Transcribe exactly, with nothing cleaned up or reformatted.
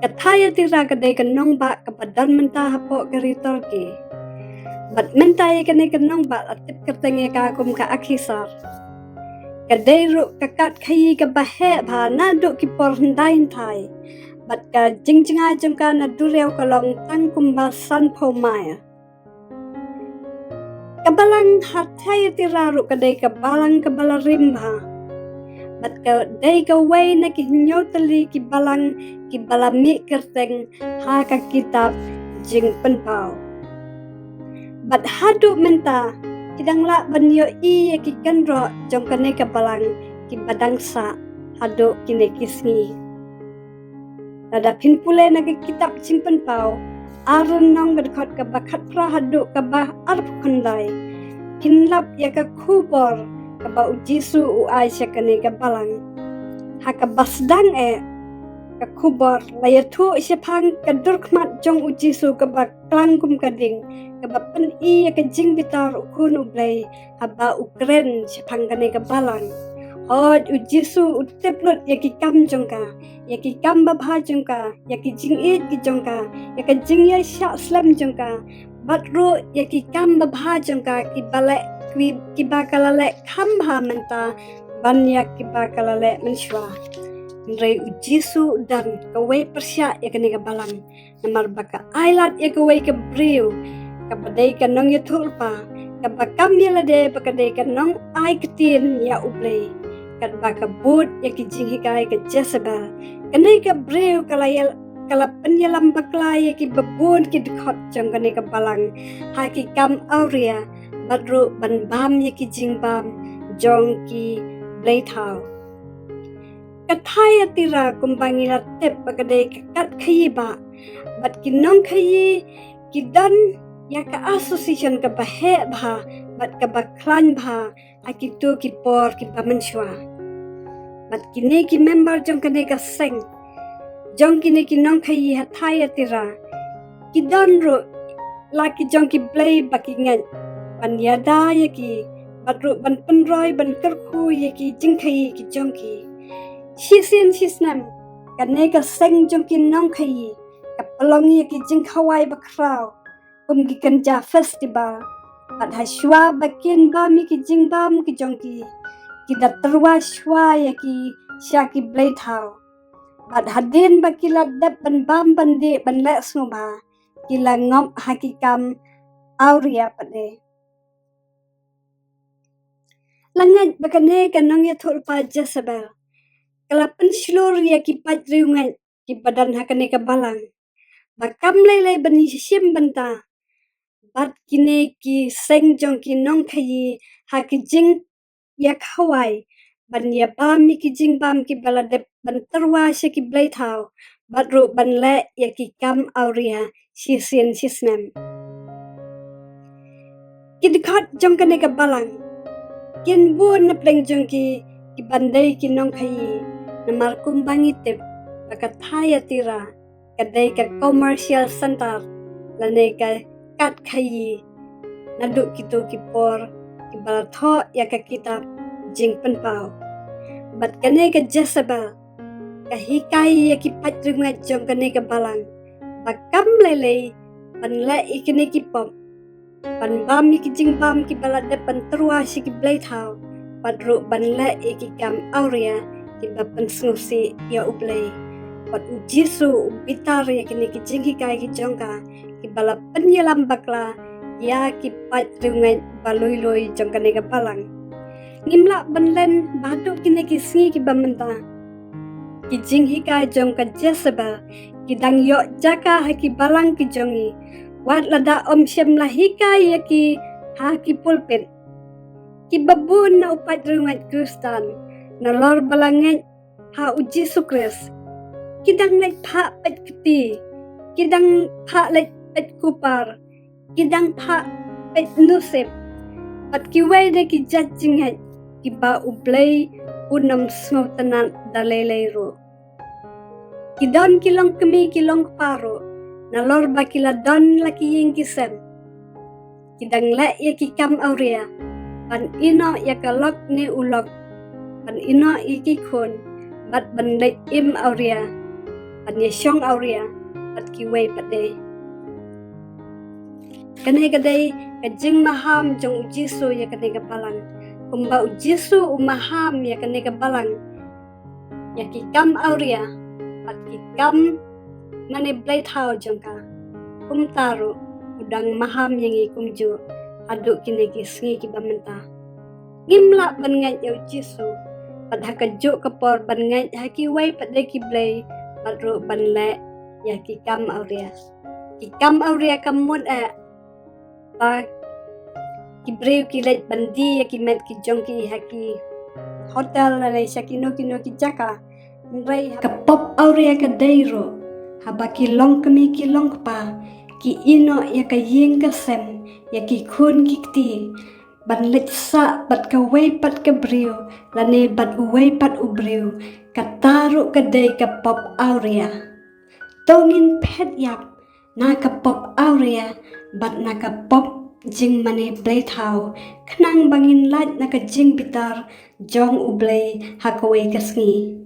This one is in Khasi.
Thyatira ka dei ka nongbah kaba don mynta hapoh ka ri Turkey. Bad mynta ïa kane ka nongbah la tip kyrteng ïa ka kum ka Akhisar. Ka dei ruh ka kat khaïi kaba heh bha naduh ki por hyndai hynthai. Bad ka jingjngai jong ka na duriaw ka long tang kumba sanphew mail. Ka balang ha Thyatira ruh ka dei ka balang kaba la rim bha. Bad ka dei kawei na ki hynñiew tylli ki balang kiba la mih kyrteng ha ka kitab Jingpynpaw. Bad haduh mynta ki dang lah ban ïohi ïa ki kynroh jong kane ka balang kiba dang sah haduh kine ki sngi. Lada phin pule na ka kitab Jingpynpaw, ar lynnong, ka dkhot kaba khatphra haduh kaba arphew khyndai, phin lap ïa ka khubor kaba U Jisu u ai sha kane ka balang. Ha kaba sdang eh ka khubor la ïathuh shaphang ka dur khmat jong U Jisu kaba klang kum ka ding, kaba pyni ïa ka jingbitar U Khun U Blei haba u kren shaphang kane ka balang. Hooid, U Jisu u tip lut ïa ki kam jong ka, ïa ki kam babha jong ka, ïa ki jingïeit ki jong ka, ïa ka jingïaishah slem jong ka, bad ruh ïa ki kam babha jong ka kiba leh, ki, kiba ka la leh kham bha mynta ban ïa kiba ka la leh mynshuwa. Hynrei U Jisu u don kawei pyrshah ïa kane ka balang. Namar ba ka ailad ïa kawei ka briew kaba dei ka nongïathuhlypa, kaba kam ïa lade ba ka dei ka nongai ktien ïa U Blei, katba ka bud ïa ki jinghikai ka Jezebel. Kane ka briew ka la ïa, ka la pynïalam bakla ïa kiba bun ki dkhot jong kane ka balang ha ki kam awria, bad ruh ban bam ïa ki jingbam jong ki blei thaw. Ka Thyatira kumba ngi la tip ba ka dei ka kat khaïi bah, bad ki nongkhaïi ki don ïa ka association kaba heh bha bad kaba khlaiñ bha ha kito ki por kiba mynshuwa. Bad kine ki member jong kane ka seng jong kine ki nongkhaïi ha Thyatira ki don ruh la ki jong ki blei ba ki ngeit ban ïada ïa ki, bad ruh ban pynroi ban kyrkhu ïa ki jingkhaïi ki jong ki. Shisien shisnem kane ka seng jong ki nongkhaïi ka pynlong ïa ki jingkhawai bakhraw kum ki kynja festival. Bad ha shuwa ba kin bam ïa ki jingbam ki jong ki, ki da tyrwa shuwa ïa ki sha ki blei thaw. Bad hadien ba ki la dep ban bam ban dih ban leh sngewbha, ki la ngop ha ki kam awria pat de. La ngeit ba kane ka nongïathuhlypa Jezebel ka la pynshlur ïa ki paid riewngeit kiba don ha kane ka balang ba kam lei lei ban ïashim bynta bad kine ki seng jong ki nongkhaïi ha ki jingïakhawai ban ïabam ïa ki jingbam kiba la dep ban tyrwa sha ki blei thaw, bad ruh ban leh ïa ki kam awria shisien shisnem. Ki dkhot jong kane ka balang kin bun na pdeng jong ki kiban dei ki nongkhaïi, namar kumba ngi tip ba ka Thyatira ka dei ka commercial center lane ka kat khaïi naduh kito ki por kiba la thoh ïa ka kitab Jingpynpaw. Bad kane ka Jezebel ka hikai ïa ki paid riewngeit jong kane ka balang ba kam lei lei ban leh ïa kine ki pop, ban bam ïa ki jingbam kiba la dep ban tyrwa sha ki blei thaw, bad ruh ban leh ïa ki kam awria kiba pynsngewsih ïa U Blei. Bad U Jisu u bitar ïa kine ki jinghikai ki jong ka kiba la pynïalam bakla ïa ki paid riewngeit ba lui lui jong kane ka balang. Ngim lah ban len ba haduh kine ki sngi kiba mynta ki jinghikai jong ka Jezebel ki dang ïoh jaka ha ki balang ki jong ngi, wat lada ym shym la hikai ïa ki ha ki pulpit. Kiba bun na u paid riewngeit Khristan nalor ba la ngeit ha U Jisu Khrist ki dang leit phah peit kti, ki dang phah leit peit kupar, ki dang phah peit nusip bad kiwei de ki jait jingngeit kiba U Blei un ym sngewtynnad da lei lei ruh. Ki don ki longkmie ki longkpa ruh nalor ba ki la don la ki ïing ki sem. Ki dang leh ïa ki kam awria ban ïehnoh ïa ka lok ne u lok, ban ïehnoh ïa ki khun bad ban leit im awria. ban ïashong awria bad kiwei pat de. Kane ka dei ka jingmaham jong u Jisu ïa kane ka balang. Kumba u Jisu u maham ïa kane ka balang, ïa ki kam awria bad ki kam mane blei thaw jong ka, kumta ruh u dang maham ïa ngi kumjuh haduh kine ki sngi kiba mynta. Ngim lah ban ngeit ïa u Jisu bad ha kajuh ka por ban ngeit ha kiwei pat de ki blei bad ruh ban leh ïa ki kam awria. Ki kam awria ka mut eh ba ki briew ki leit ban die ïa ki met ki jong ki ha ki hotel lane sha kino kino ki jaka. Hynrei ka pop awria ka dei ruh haba ki longkmie ki longkpa ki ïehnoh ïa ka ïing ka sem, ïa ki khun ki kti, ban leit sah bad kawei pat ka briew lane bad uwei pat u briew, kata ruh ka dei ka pop awria. To ngin phet ïap na ka pop awria bad na ka pop jingmane blei thaw, khnang ba ngin lait na ka jingbitar jong u Blei ha kawei ka sngi.